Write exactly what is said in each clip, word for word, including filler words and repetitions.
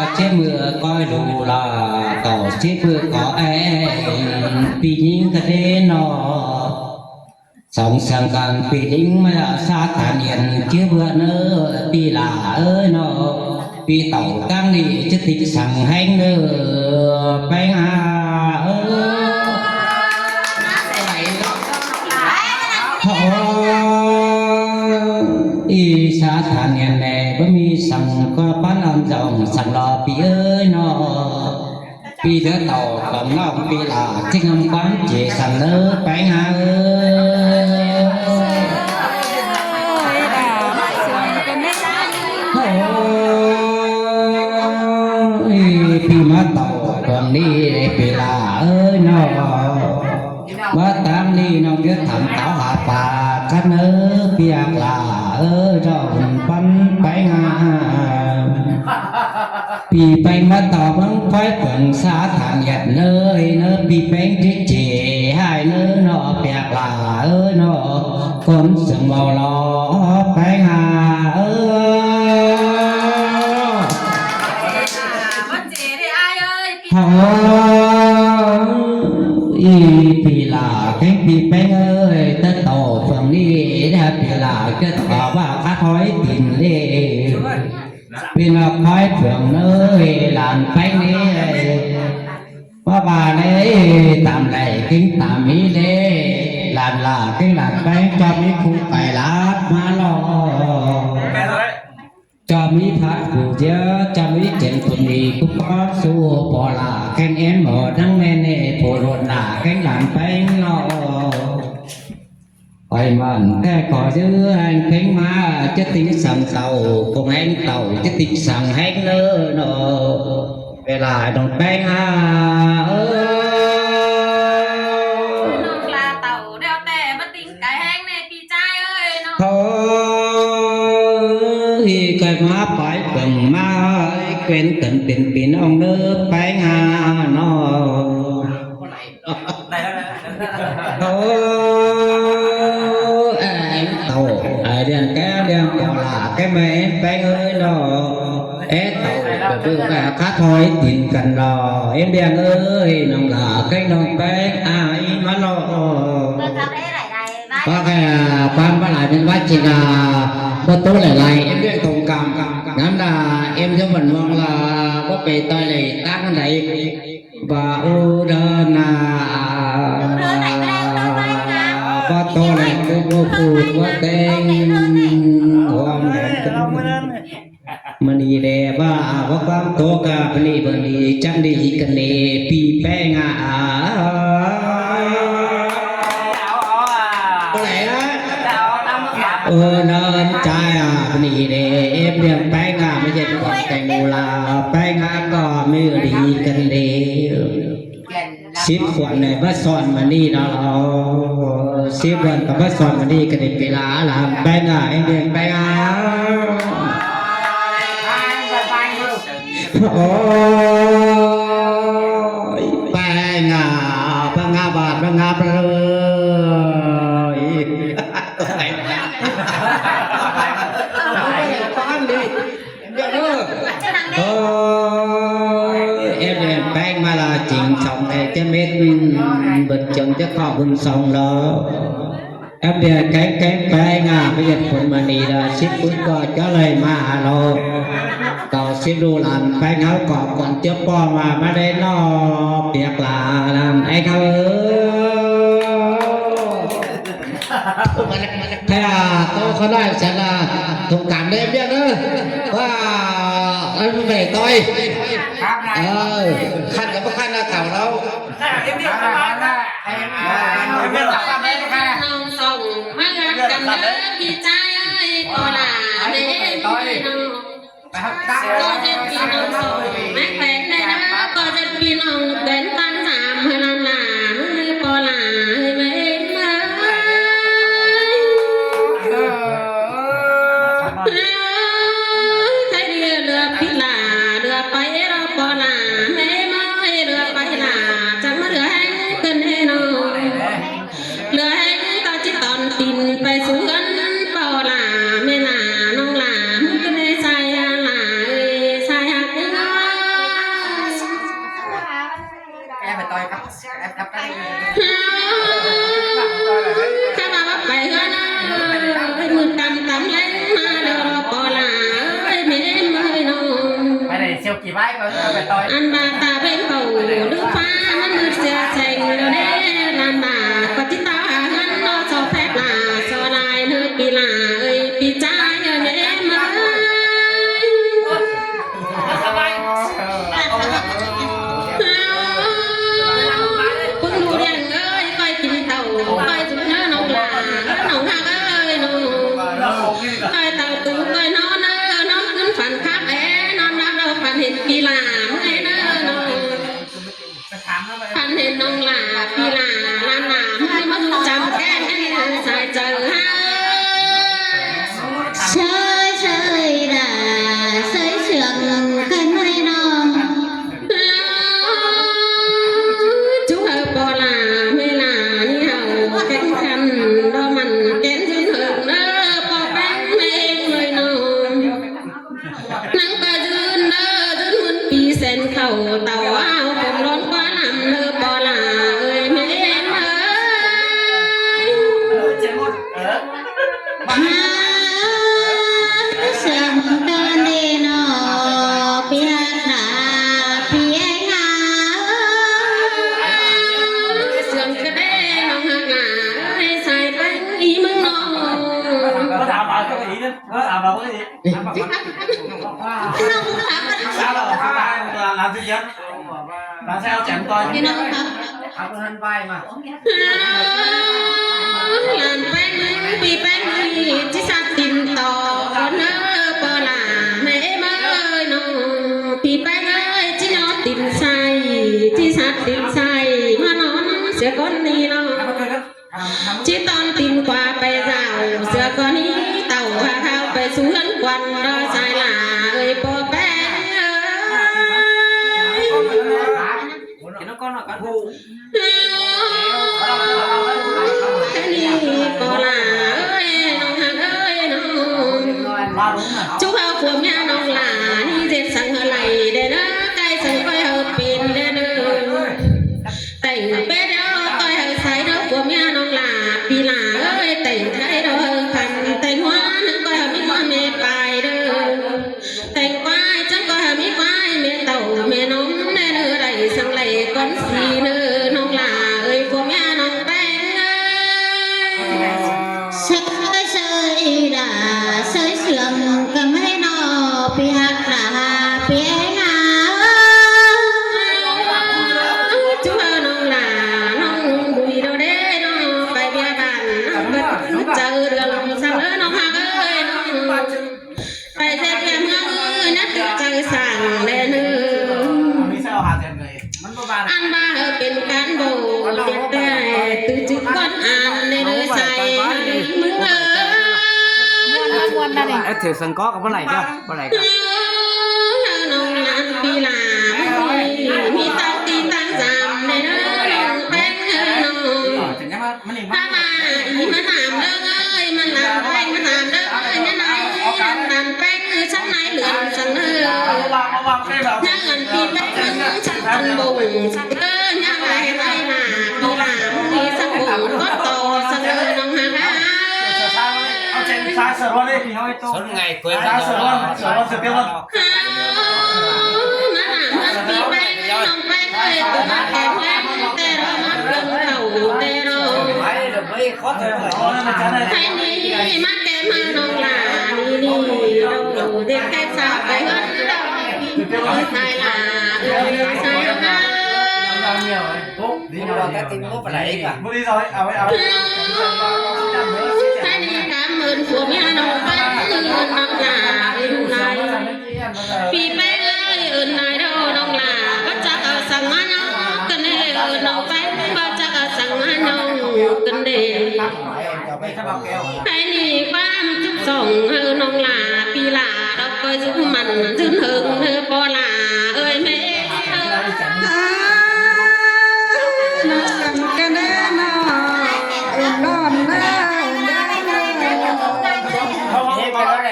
ꞌchí ꞌmưa ꞌcoi ꞌlụk ꞌlạ, ꞌtạu ꞌchí ꞌmưa ꞌcọ ên, ꞌpi ꞌnhính ꞌcọ đé ꞌnọ. Song sương căn ꞌpi ꞌnhính ꞌmá ꞌlạ ꞌsá than ên ꞌchí ꞌmưa ꞌnớ, ꞌpi ꞌlạ ơi ꞌnọ. ꞌPi ꞌtạu ꞌtáng ꞌnị ꞌchí tịnh săng ꞌhéng ꞌnớ, ꞌpéng ha ơi. Ôi, ꞌi ꞌsá than ên ꞌnị báu ꞌmí săng ꞌcọ pán ꞌlăm dong săng lo ꞌpi ơi ꞌnọ. ꞌPi ꞌchớ ꞌtạu cỏng ꞌnọng ꞌpi ꞌlạ ꞌchí ngắm ꞌquám ꞌchí săng ꞌnớ, ꞌpéng ha ơi. Ôi, ꞌpi ꞌmá ꞌtạu cỏng ꞌnị ꞌpi ꞌlạ ơi ꞌnọ. ꞌVa ꞌtáng ꞌnị ꞌnọng ꞌchớ tham táo ha pá cắt ꞌnớ, ꞌpi ꞌlạ ơi, dong pắn ꞌpéng ha. ꞌPi ꞌpéng ꞌmá ꞌtạu ꞌmướng ꞌphái phượng ꞌsá than ên ꞌnớ, ꞌnớ ꞌpi ꞌpéng ꞌchí ꞌchí ꞌhại ꞌnớ ꞌnọ, ꞌpi ꞌlạ ơi ꞌnọ. ꞌCốn sương ꞌmo lo ꞌpéng ha ơi. Ôi, ꞌpi ꞌlạ ꞌkhéng ꞌpi ꞌpéng ơi, ꞌtớ ꞌtạu phượng ꞌnị đa ꞌpi ꞌlạ ꞌchớ ꞌtạu ꞌva khát thói tin ꞌlế. ꞌPi ꞌnọng ꞌphái phượng ơi, lan ꞌpéng ꞌnị ꞌva ꞌva ꞌnị, tam đảy ꞌkính tam ꞌmí ꞌlế, lan ꞌlạ ꞌkính lan ꞌpéng ꞌchọ ꞌmí khung pay lát ꞌmá lo. ꞌChọ ꞌmí phat phủ ꞌchớ, ꞌchọ ꞌmí chén phủ ꞌnị cú ꞌcón su, ꞌpo ꞌlạ ꞌkhéng ên ꞌmo ꞌnăng ꞌmen ꞌnị, phủ ꞌlộn ꞌlạ ꞌkhéng lan ꞌpéng ꞌnọ. Khỏi mẳn ꞌtẹ ꞌcọ ꞌchớ ꞌhéng ꞌpéng ꞌmá, ꞌchớ tịnh săng ꞌtạu, ꞌcốn ꞌhéng ꞌtạu, ꞌchớ tịnh săng ꞌhéng ꞌnớ ꞌnọ. ꞌViạk ꞌlạ dong ꞌpéng ha ơi. ꞌNọng ꞌlạ ꞌtạu đeo ꞌtẹ ꞌmá tịnh cai ꞌhéng ꞌnị ꞌpi ꞌchái ơi ꞌnọ. Thôi, khỏi ꞌmá pay phượng ꞌmá ơi, quên tấn pên pên ꞌnọng ꞌnớ, ꞌpéng ha ꞌnọ. Thôi, ên ꞌtạu, ên ꞌliệng ké ꞌliệng ꞌpo ꞌlạ ké ꞌmá ên ꞌpéng ơi ꞌnọ. Ên ꞌtạu, ꞌcọ báu ꞌcọ khát thói tin căn lo. Ên ꞌliệng ơi, ꞌnọng ꞌlạ ké ꞌnọng ꞌpéng, ải ꞌmá lo. ꞌPo ꞌkhạy, ꞌquám ꞌmá lai ꞌmen ꞌva ꞌchí ꞌnạ, ꞌpo ꞌtố lai lai, ên ꞌliệng tông căm. Ngắm ꞌnạ, ên ꞌchớ băn ꞌmuôn ꞌlạ, ꞌpo pay ꞌtoi lai ꞌtáng đảy. ꞌVa ú đa ꞌnạ, ꞌpo ꞌtố lai ꞌcọ báu phủ ꞌcọ ꞌtếng, ꞌhuôm lai ꞌcọ. ꞌMự ꞌnị đe ꞌva, ꞌva ꞌquám ꞌtố ca ꞌmự ꞌnị, ꞌmự ꞌnị chắng đi hít căn đi, ꞌpi ꞌpéng a. Ơ, ơ. Ơ, Ơ, ꞌnặn ꞌchái ꞌnị đé, ꞌếm ꞌliệng ꞌpéng ꞌmá ꞌdệt khuôn cai ꞌmú ꞌla, ꞌpéng ꞌcọ ꞌmí đi căn đé. ꞌSíp khuôn ꞌnị báu son ꞌmá ꞌnị ꞌnớ lo. ꞌSíp khuôn ꞌcọ báu son ꞌmá ꞌnị căn đé pi ꞌla ꞌlam ꞌpéng ꞌmá, ꞌếm ꞌliệng ꞌpéng ꞌmá. Ôi, ꞌpéng ꞌmá, ꞌpéng ꞌmá bát, ꞌpéng ꞌmá ꞌpéng ơi. Ôi, ꞌếm ꞌliệng ꞌpéng ꞌmá ꞌla chính song khay ꞌchớ mết bớt chong ꞌchớ khót bun song lo. ꞌEm đi kéng kéng ꞌpéng ꞌmá, ꞌmí ꞌdệt khuôn ꞌmá ꞌnị ꞌla, ꞌsíp ꞌcọ ꞌchớ ꞌlới ꞌmá lo. ꞌCọ ꞌsíp ꞌlu lan ꞌpéng ꞌháu ꞌcọ khuôn ꞌchớ ꞌpo ꞌmá, ꞌmá đé ꞌnọ, piếc ꞌla lan ꞌéng ꞌháu. Thế à, tôi có nói sẽ là thông cảm đêm biết nữa. Wow, em về tôi. Ờ, khăn là có khăn là thảo đâu. ꞌNọng song ꞌmá ꞌdệt căn ꞌnớ ꞌpi ꞌchái ơi, ꞌcọ ꞌla ꞌmí ꞌmá ꞌnọng. ꞌCọ ꞌdệt ꞌpi ꞌnọng song ꞌmá ꞌquén ꞌnớ, ꞌcọ ꞌdệt ꞌpi ꞌnọng ꞌquén ꞌtáng sam ꞌhứ ꞌnặn ꞌla, ꞌmí ꞌpo ꞌla ꞌmí ꞌmá ơi. Thái đi ꞌlứa ꞌpi ꞌla, ꞌlứa pay ꞌlứa ꞌpo ꞌla, ꞌmí ꞌmá ơi ꞌlứa pay ꞌla, chắng ꞌmá ꞌlứa ꞌhéng căn ꞌnớ ꞌnọng. ꞌLứa ꞌhéng ꞌcọ ꞌchí tỏn tin pay sú ꞌhướn ꞌpo ꞌla, ꞌmí ꞌla ꞌnọng ꞌla, ꞌmí ꞌcọ ꞌnị sai ꞌla ơi, sai ꞌhặc ơi. Khá ꞌva báu pay ꞌhướn ơi, ꞌmự căm căm ꞌlẹng ꞌmá ꞌlứa ꞌpo ꞌla ơi, ꞌmí ꞌmá ơi ꞌnọng. Ăn ꞌva ta ꞌvến pau ꞌlứa ꞌphạ ꞌmắn ꞌmự sia seng ꞌlứa đé, ꞌnặn ꞌva ꞌcọ ꞌchí ta ꞌhướn ꞌnọ so phép ꞌla, so lai ꞌnớ ꞌpi ꞌla ơi, ꞌpi ꞌchái ơi, ꞌmí ꞌmá ơi. ꞌPứng ꞌlụk ꞌliệng ơi, ꞌcoi kin tảu, ꞌcoi dú ꞌnớ ꞌnọng ꞌla, ꞌnọng ꞌhặc ơi ꞌnọng. ꞌCoi tảu tú, ꞌcoi ꞌnón ꞌnớ, ꞌnón ꞌcứn phăn khắp é, ꞌnón ꞌnặm ꞌlẹo phăn hên ꞌpi ꞌla ꞌmí ꞌnớ ꞌnọng. Phăn hên ꞌnọng ꞌla, ꞌpi ꞌla, ꞌlan ꞌla ꞌmí ꞌmá dú chăm ken ꞌnị sai chaư ꞌhá. ꞌSới ꞌsới ꞌla, ꞌsới sương căn ꞌmá ꞌnọng. Chúc ꞌhứ ꞌpo ꞌla ꞌmí ꞌla ꞌnị ꞌháu kéng khăn, ꞌló mẳn ken dưn ꞌhớng ꞌnớ ꞌpo ꞌpéng ꞌmí ꞌmá ơi ꞌnọng. ꞌNăng ꞌcọ dưn ꞌnớ, dưn ꞌhướn ꞌpi sen khảu tảu ao, khong ꞌlón ꞌquá ꞌnặm ꞌnớ ꞌpo ꞌla ơi, ꞌmí ꞌmá ơi. Há, sương căn ꞌnị ꞌnọ, ꞌpi ꞌhặc ꞌla, ꞌpi ꞌéng ꞌla. Sương căn ꞌnị ꞌnọng ꞌhặc ꞌla ơi, sai ꞌpéng ꞌmí ꞌmướng ꞌnọng. ꞌNọng ꞌhặc. ꞌNọng ꞌhặc. ꞌLan ꞌpéng, ꞌpi ꞌpéng ꞌnị ꞌchí sắt tin ꞌtọ ꞌnớ ꞌpo ꞌla ꞌmí ꞌmá ơi ꞌnọng. ꞌPi ꞌpéng ơi, ꞌchí ꞌnón tin sai, ꞌchí sắt tin sai ꞌmá ꞌnón sia ꞌcốn ꞌnị ꞌnọng. ꞌChí tỏn tin ꞌquá pay dảo sia ꞌcốn ꞌnị tảu ꞌhặc ꞌháo pay sú ꞌhướn quan ꞌló sai ꞌla ơi ꞌpo ꞌpéng ơi. ꞌNị ꞌpo ꞌla ơi, ꞌnọng ꞌhặc ơi ꞌnọng. Chúc ꞌhứ phua ꞌmía ꞌnọng ꞌla ꞌnị ꞌdệt săng ꞌhứ đảy đé ꞌnớ, cai săng ꞌcoi ꞌhứ pên đé ꞌnớ. Téng pét ꞌlẹo ꞌcoi ꞌhứ sai ꞌnớ phua ꞌmía ꞌnọng ꞌla, ꞌpi ꞌla ơi, téng cai ꞌlẹo ꞌhứ khăn, téng ꞌhua ꞌnặn ꞌcoi ꞌhứ ꞌmí ꞌhua ꞌmí pay đé. Téng ꞌquái chắng ꞌcoi ꞌhứ ꞌmí ꞌquái, ꞌmí tảu ꞌmí ꞌnọng đé ꞌnớ, đảy săng đảy ꞌcốn sí ꞌnớ ꞌnọng ꞌla ơi, phua ꞌmía ꞌnọng ꞌpéng ơi. Ăn ꞌva hảư pên cán bộ điệp tẻ, từ chức con ăn nên ꞌnớ sai hảư ꞌmứng ơi. ꞌMuôn ꞌnớ ꞌnị. Ết thiểu săng có, có báu đảy cơ, báu đảy cơ. Hảư ꞌnọng ăn ꞌpi ꞌla ꞌmí, ꞌmí ꞌtáng ꞌti ꞌtáng dăm ꞌnê ꞌnớ ꞌnọng ꞌpéng ꞌnớ ꞌnọng. Hák ꞌva ꞌí ꞌmắn ꞌnặm ꞌlới ꞌmắn ꞌnặm ꞌpéng ꞌmắn ꞌnặm ꞌlới ꞌnhá ꞌnái, ꞌnặm ꞌpéng ꞌsắng ꞌnái lươn săng ꞌnớ. Hák ăn ꞌpi ꞌpéng ꞌsắng ăn bổng săng ꞌnớ, ꞌnhá ꞌnái ꞌnái ꞌnạ ꞌpi ꞌla ꞌmí săng bổng cốt tô săng ꞌnớ ꞌnọng hák ꞌva. Sốn ngày cuối năm rồi. Hák ꞌva ꞌmắn ꞌnặm ꞌmắn ꞌpi ꞌpéng ꞌnọng ꞌpéng ơi, ꞌcọ ꞌmá kén ꞌláng ꞌtẹ ꞌnọng ꞌmá ꞌcốn khảu ꞌtẹ ꞌnọng. Thái ꞌnị ꞌmá kén ꞌmá ꞌnọng ꞌla ꞌnị ꞌnị, ꞌđệt kén sao pay ꞌhướn ꞌnị ꞌnọng. Ơi sai ꞌla ơi, sai ꞌva. Thái ꞌnị cảm ơn phua ꞌmía ꞌnọng ꞌpéng ꞌnọng ꞌla ơi ꞌnọng ꞌla. ꞌPi ꞌpéng ơi, ơn ꞌnái đaư ꞌnọng ꞌla, báu chắc au săng ꞌmá ꞌnhóng cơn đê, ơn ꞌnọng ꞌpéng báu chắc au săng ꞌmá ꞌnhóng cơn đê. Thái ꞌnị ꞌquám chúc sống hảư ꞌnọng ꞌla, ꞌpi ꞌla đọc ꞌcoi dú mẳn dưn hơng ꞌnớ ꞌpo ꞌla ơi ꞌmẹ.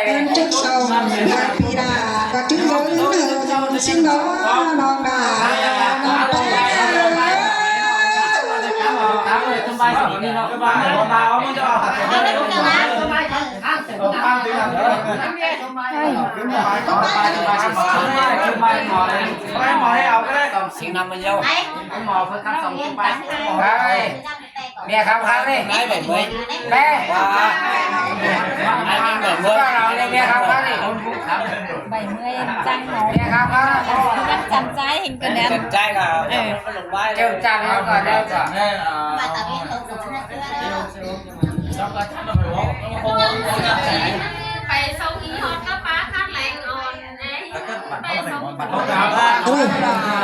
Ơn chúc sống hảư ꞌpi ꞌla, ꞌcọ chúc sống hảư ꞌnọng ꞌsịn ꞌnọng ꞌla, ꞌnọng ꞌpéng. Sinh năm bao nhiêu? Hai. Mẹ khám khám đi. Mẹ. Hai mươi bảy mươi. Mẹ khám khám đi. Bảy mươi chăng nó. Mẹ khám khám. Chắc chắn trai hình cân đen. Chàng trai là. Ừ. Kêu chàng nó còn đâu cả. Pay sông ꞌnị ꞌhọt ꞌcọ pá khát leng ọn. Ôi. Pay sông ꞌnị ꞌchưa ꞌhọt ꞌchưa tảy.